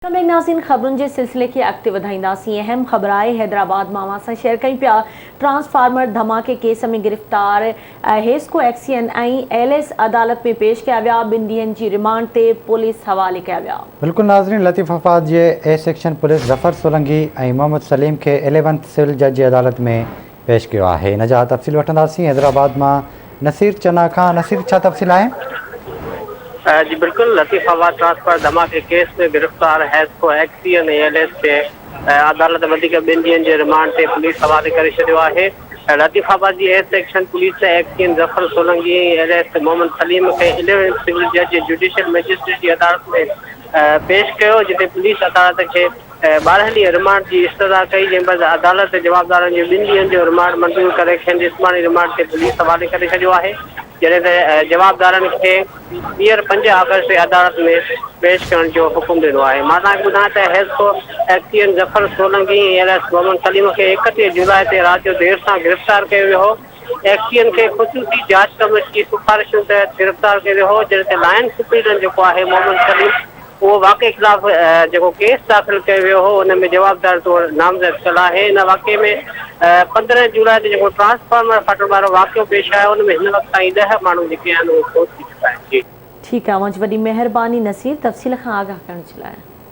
Welcome back ناظرين خبرن جي سلسلي کي اڳتي وڌائينداسين اهم خبر آهي حيدرآباد مان اوهان سان شيئر ڪيون پيا ٽرانسفارمر ڌماڪي ڪيس ۾ گرفتار حيسڪو ايڪسين ۽ ايل ايس عدالت ۾ پيش ڪيا ويا ٻن ڏينهن جي رمانڊ تي پوليس حوالي ڪيا ويا. بلڪل ناظرين لطيف آباد جي A section police Zafar Solangi ۽ Muhammad Saleem کي اليونٿ سول جج جي عدالت ۾ پيش ڪيو آهي ان جا تفصيل وٺنداسين حيدرآباد مان نصير چنا کان نصير ڇا تفصيل آهي؟ جي بلڪل لطيف آباد ٽرانسفر ڌماڪي ڪيس ۾ گرفتار حيسڪو ايڪسين ۽ ايل ايس کي عدالت وڌيڪ ٻن ڏينهن جي رمانڊ تي پوليس حوالي ڪري ڇڏيو آهي لطيف آباد جي A section police XEN Zafar Solangi ۽ L S Muhammad Saleem کي اليونٿ سول جج جوڊيشل مئجسٽريٽ جي عدالت ۾ پيش ڪيو جتي پوليس عدالت کي 12 ڏينهن رمانڊ جي استدعا ڪئي، جنهن بعد عدالت جوابدارن جو ٻن ڏينهن جو رمانڊ منظور ڪري کين جسماني رمانڊ تي پوليس حوالي ڪري ڇڏيو آهي، جڏهن ته جوابدارن کي ٻيهر پنج آگسٽ تي عدالت ۾ پيش ڪرڻ جو حڪم ڏنو آهي. مان توهان کي ٻڌايان ته HESCO XEN Zafar Solangi ۽ L S Muhammad Saleem کي 31 جولاء تي رات جو دير سان گرفتار ڪيو ويو هو. ايڪسين کي خصوصي جاچ ڪميٽي جي سفارشن تحت گرفتار ڪيو ويو هو، جڏهن ته لائن سپريڊنٽ جيڪو آهي محمد سليم اهو واقعي خلاف جيڪو ڪيس داخل ڪيو ويو هو ان ۾ جوابدار طور نامزد ٿيل آهي. ان واقعي ۾ 15 جولاء تي جيڪو ٽرانسفارمر ڦاٽڻ وارو واقعو پيش آيو ان ۾ هن وقت تائين ڏهه ماڻهو جيڪي آهن اهي فوت ٿي چڪا آهن. جي. ٺيڪ آ اوهان جي وڏي مهرباني نصير تفصيل کان آگاهه ڪرڻ جي لاء.